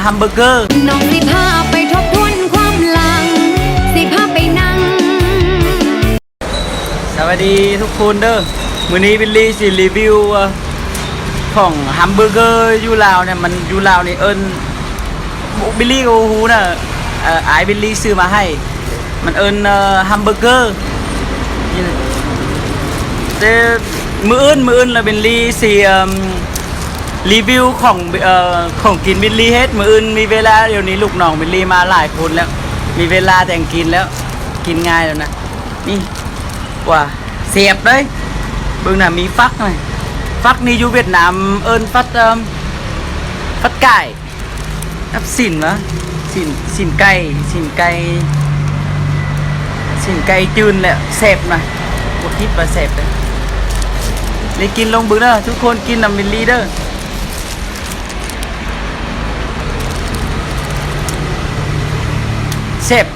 ຮັມເບີເກີ. ນ້ອງຊິພາໄປທົບທວນຄວາມຫຼັງ ຊິພາໄປນັ່ງ. ສະບາຍດີທຸກຄົນເດີ ມື້ນີ້ບິນລີຊິຣີວິວຂອງຮັມເບີເກີຢູ່ລາວເນຍ ມັນຢູ່ລາວນີ້ເອີ້ນ ບິນລີກໍບໍ່ຮູ້ນະ ເອີ ອ້າຍບິນລີຊື້ມາໃຫ້ ມັນເອີ້ນ ເອີ ຮັມເບີເກີ ແຕ່ມື້ອື່ນ ມື້ອື່ນລະບິນລີຊິ ເອີ ຣີວິວຂອງ ເອີ ຂອງກິນບິນລີເຮັດ ມື້ອື່ນມີເວລາ ດຽວນີ້ລູກນ້ອງບິນລີມາຫຼາຍຄົນແລ້ວ ມີເວລາແຕ່ງກິນແລ້ວ ກິນງ່າຍແລ້ວນະ ນີ້ ກວ່າ ແຊບເດ້ ເບິ່ງນະ ມີຟັກນະ ຟັກນີ້ຢູ່ຫວຽດນາມເອີ້ນຟັດ ເອີ ຟັດກາຍ ກັບຊີ້ນຫວາ ຊີ້ນ ຊີ້ນໄກ່ ຊີ້ນໄກ່ ຊີ້ນໄກ່ຈືນແຫຼະ ແຊບນະ ບໍ່ຄິດວ່າແຊບເດ້ ໄດ້ກິນລອງເບິ່ງເດີ ທຸກຄົນກິນນຳບິນລີເດີ ແຊບ.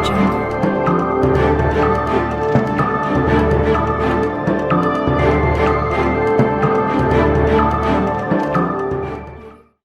Jump.